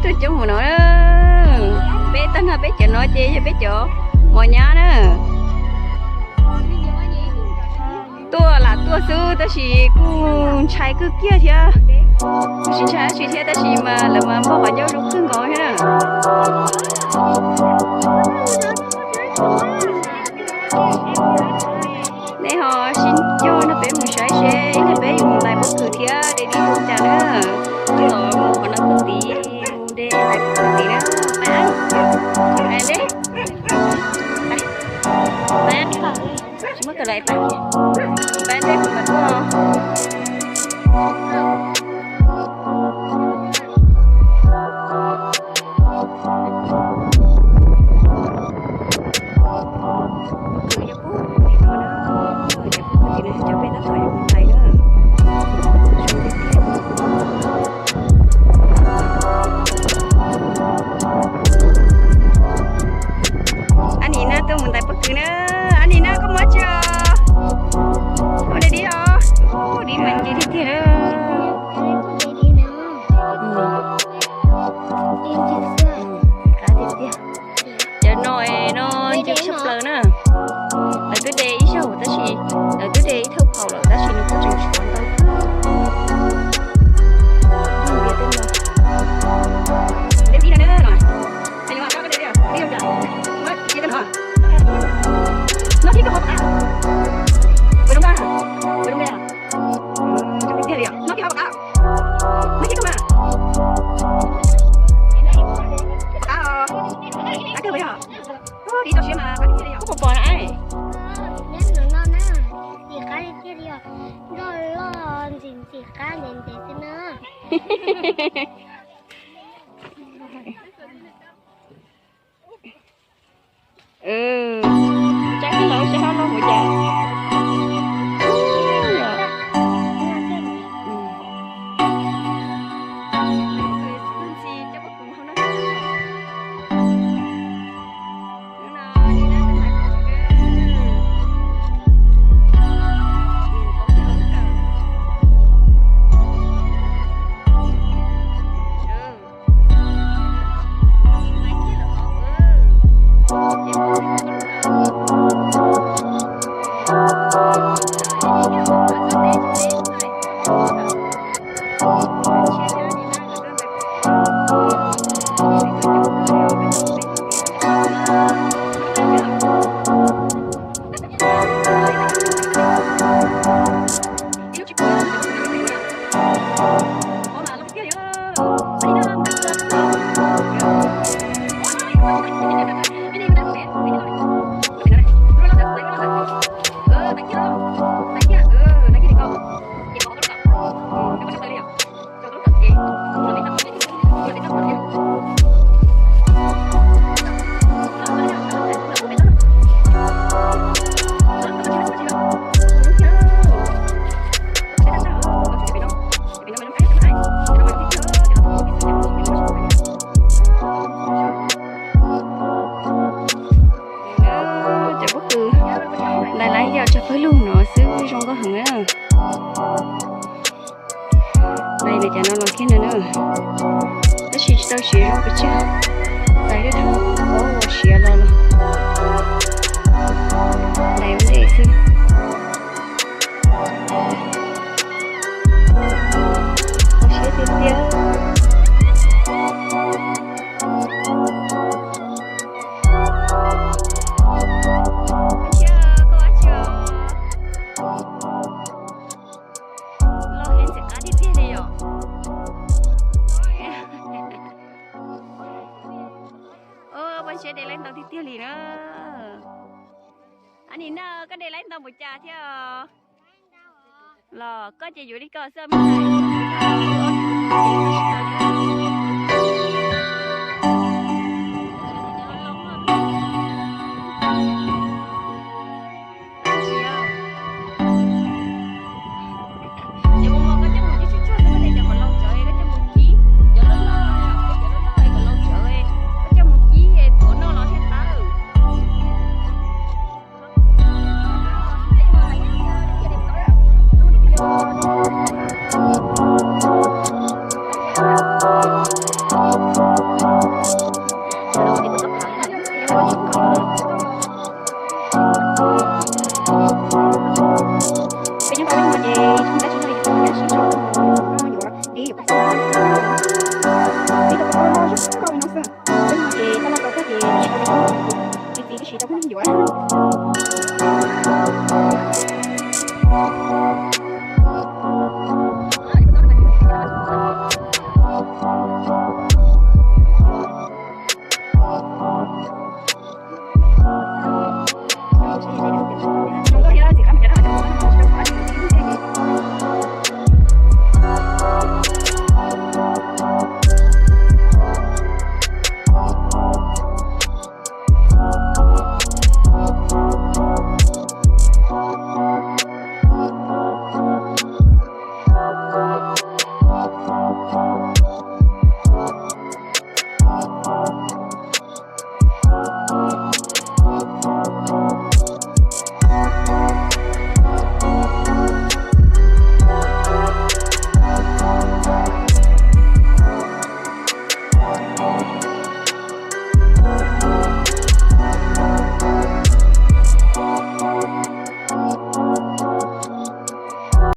Tuaj coob mus no, peb tag nrho peb cov no ces yog peb cov mos nyab na. Tuaj lam tuaj xwb tab sis kuj ntshai kawg kiag thiab. Kuj tsis ntshai dab tsi thiab tab sis mas lawv mas npog qhov ncauj zoo kawg nkaus thiab na. Nej ho sib cog nrog peb mus saib seb ib pliag peb yuav mus ntais pob kws thiab de dib zoo cas na. Los mus qhov no puag tid, mus de ntais pob kws tid na. Pab, pab, pab, tsis muab kawg los pab, pab dej kuv mam tuaj. Pob kws yog puag tim no na, yog puag tim no cov peb tab tom yuav mus ntais na. Zoo tiag tiag. Ab Nim Naj tuaj mus ntais pob kws na. Ab Nim Naj koj mob tsi os? Koj de dib os? Ub, dib mas ncw tiag tiag na. Qab tiag tiag. Cov no no ncw tshaj plaws na. Lawv twb de ib zaug tab sis, lawv twb de ib thawj phaum lawm tab sis nws kuj tseem tshuav ntau kawg. Kuv pom pom na. Nyob no na, ntxim qab tiag tiag li os. Loj loj ntxim ntxim qab ntev ntev xwb na. Tsab koj los sab hab los mus cas. Cov pob kws ntais laiv yog tsag pawg lug no xwb zoo nkauj heev na. Ntais ntawm cov no los kiag no na. Tab sis tsis tau siav zoo pes tsawg. Ntais lub thoob pob uas siav los los. Ntais ua ntej xwb. Siab tiag tiag. Loj heev ntxim qab tiag tiag li yom. Paj Ntshiab de laib ntau tiag tiag li na. Ab Nim Naj, koj de laib ntau npaum cas thiab os? Los koj ces yuav li ko xwb. Ces mus mus koj coj mus cib tsuag tsuag xwb, koj coj mus kib cov loj loj, cov loj loj kom laus tsawv, koj coj mus kib tuav noj los thiaj tawv. Tsis tau pheej yuav.